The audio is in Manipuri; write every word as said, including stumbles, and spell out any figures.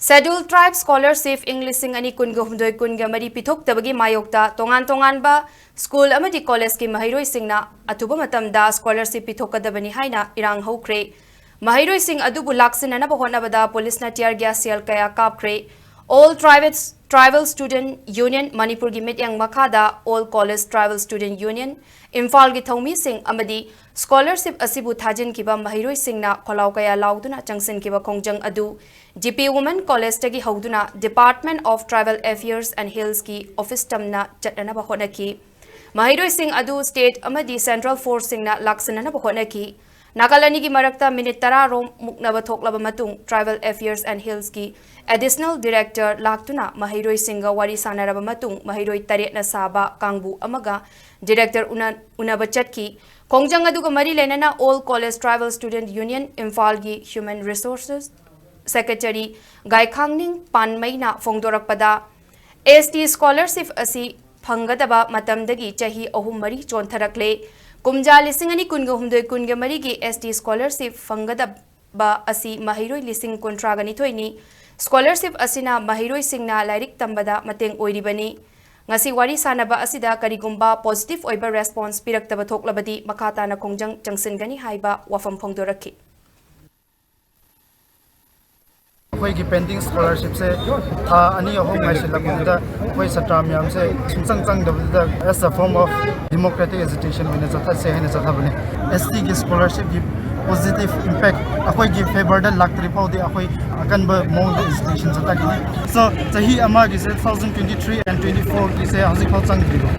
Scheduled Tribe Scholarship ꯏꯪ ꯂꯤꯁꯤꯡ ꯑꯅꯤ ꯀꯨꯟꯒ ꯍꯨꯝꯗꯣꯏ ꯀꯨꯟꯒ ꯃꯔꯤ ꯄꯤꯊꯣꯛꯇꯕꯒꯤ ꯃꯥꯌꯣꯛꯇ ꯇꯣꯉꯥꯟ ꯇꯣꯉꯥꯟꯕ ꯁ꯭ꯀꯨꯜ ꯑꯃꯗꯤ ꯀꯣꯂꯦꯖꯀꯤ ꯃꯍꯩꯔꯣꯏꯁꯤꯡꯅ ꯑꯊꯨꯕ ꯃꯇꯝꯗ ꯁ꯭ꯀꯣꯂꯔꯁꯤꯞ ꯄꯤꯊꯣꯛꯀꯗꯕꯅꯤ ꯍꯥꯏꯅ ꯏꯔꯥꯡ ꯍꯧꯈ꯭ꯔꯦ꯫ ꯃꯍꯩꯔꯣꯏꯁꯤꯡ ꯑꯗꯨꯕꯨ ꯂꯥꯛꯁꯤꯟꯅꯅꯕ ꯍꯣꯠꯅꯕꯗ ꯄꯨꯂꯤꯁꯅ tear gas shell ꯀꯌꯥ ꯀꯥꯞꯈ꯭ꯔꯦ꯫ All Tribal, Tribal Student Union ꯃꯅꯤꯄꯨꯔꯒꯤ ꯃꯤꯠꯌꯦꯡ ꯃꯈꯥꯗ All College Tribal Student Union ꯏꯝꯐꯥꯜꯒꯤ ꯊꯧꯃꯤꯁꯤꯡ ꯑꯃꯗꯤ ꯁ꯭ꯀꯣꯂꯔꯁꯤꯞ ꯑꯁꯤꯕꯨ ꯊꯥꯖꯤꯟꯈꯤꯕ ꯃꯍꯩꯔꯣꯏꯁꯤꯡꯅ ꯈꯣꯜꯂꯥꯎ ꯀꯌꯥ ꯂꯥꯎꯗꯨꯅ ꯆꯪꯁꯤꯟꯈꯤꯕ ꯈꯣꯡꯖꯪ ꯑꯗꯨ G P Women Collegeꯇꯒꯤ ꯍꯧꯗꯨꯅ Department of Tribal Affairs and Hillsꯀꯤ office ꯇꯝꯅ ꯆꯠꯅꯅꯕ ꯍꯣꯠꯅꯈꯤ꯫ ꯃꯍꯩꯔꯣꯏꯁꯤꯡ ꯑꯗꯨ state ꯑꯃꯗꯤ central forceꯁꯤꯡꯅ ꯂꯥꯛꯁꯤꯟꯅꯅꯕ ꯍꯣꯠꯅꯈꯤ꯫ ꯅꯥꯀꯜ ꯑꯅꯤꯒꯤ ꯃꯔꯛꯇ minute ꯇꯔꯥ ꯔꯣꯝ ꯃꯨꯛꯅꯕ ꯊꯣꯛꯂꯕ ꯃꯇꯨꯡ, Tribal Affairs and Hillsꯀꯤ Additional Director ꯂꯥꯛꯇꯨꯅ ꯃꯍꯩꯔꯣꯏꯁꯤꯡꯒ ꯋꯥꯔꯤ ꯁꯥꯟꯅꯔꯕ ꯃꯇꯨꯡ, ꯃꯍꯩꯔꯣꯏ ꯇꯔꯦꯠꯅ ꯁꯥꯕ ꯀꯥꯡꯕꯨ ꯑꯃꯒ Director ꯎꯅ-, ꯎꯅꯕ ꯆꯠꯈꯤ꯫ ꯈꯣꯡꯖꯪ ꯑꯗꯨꯒ ꯃꯔꯤ ꯂꯩꯅꯅ All College Tribal Student Union ꯏꯝꯐꯥꯜꯒꯤ Human Resources Secretary ꯒꯥꯏꯈꯥꯡꯅꯤꯡ ꯄꯥꯟꯃꯩꯅ ꯐꯣꯡꯗꯣꯔꯛꯄꯗ, S T scholarship ꯑꯁꯤ ꯐꯪꯒꯗꯕ ꯃꯇꯝꯗꯒꯤ ꯆꯍꯤ ꯑꯍꯨꯝ ꯃꯔꯤ ꯆꯣꯟꯊꯔꯛꯂꯦ꯫ ꯀꯨꯝꯖꯥ ꯂꯤꯁꯤꯡ ꯑꯅꯤ ꯀꯨꯟꯒ ꯍꯨꯝꯗꯣꯏ ꯀꯨꯟꯒ ꯃꯔꯤꯒꯤ S T scholarship ꯐꯪꯒꯗꯕ ꯑꯁꯤ ꯃꯍꯩꯔꯣꯏ ꯂꯤꯁꯤꯡ ꯀꯨꯟꯊ꯭ꯔꯥꯒ ꯅꯤꯊꯣꯏꯅꯤ꯫ Scholarship ꯑꯁꯤꯅ ꯃꯍꯩꯔꯣꯏꯁꯤꯡꯅ ꯂꯥꯏꯔꯤꯛ ꯇꯝꯕꯗ ꯃꯇꯦꯡ ꯑꯣꯏꯔꯤꯕꯅꯤ꯫ ꯉꯁꯤ ꯋꯥꯔꯤ ꯁꯥꯟꯅꯕ ꯑꯁꯤꯗ ꯀꯔꯤꯒꯨꯝꯕ positive ꯑꯣꯏꯕ response ꯄꯤꯔꯛꯇꯕ ꯊꯣꯛꯂꯕꯗꯤ ꯃꯈꯥ ꯇꯥꯅ ꯈꯣꯡꯖꯪ ꯆꯪꯁꯤꯟꯒꯅꯤ ꯍꯥꯏꯕ ꯋꯥꯐꯝ ꯐꯣꯡꯗꯣꯔꯛꯈꯤ꯫ ꯑꯩꯈꯣꯏꯒꯤ pending scholarshipꯁꯦ ꯊꯥ ꯑꯅꯤ ꯑꯍꯨꯝ ꯉꯥꯏꯁꯤꯜꯂꯛꯄꯗꯨꯗ ꯑꯩꯈꯣꯏ ꯁꯥꯇ꯭ꯔ ꯃꯌꯥꯝꯁꯦ ꯁꯨꯡꯆꯪ ꯆꯪꯗꯕꯗꯨꯗ as a form of democratic agitation ꯑꯣꯏꯅ ꯆꯠꯊꯠꯁꯦ ꯍꯥꯏꯅ ꯆꯠꯊꯕꯅꯤ꯫ S Tꯒꯤ scholarshipꯀꯤ positive impact ꯑꯩꯈꯣꯏꯒꯤ favourꯗ ꯂꯥꯛꯇ꯭ꯔꯤ ꯐꯥꯎꯗꯤ ꯑꯩꯈꯣꯏ ꯑꯀꯟꯕ ꯃꯑꯣꯡꯗ agitation ꯆꯠꯊꯈꯤꯅꯤ꯫ So ꯆꯍꯤ ꯑꯃꯒꯤꯁꯦ two thousand twenty three and twenty fourꯒꯤꯁꯦ ꯍꯧꯖꯤꯛꯐꯥꯎ ꯆꯪꯗ꯭ꯔꯤꯕ꯫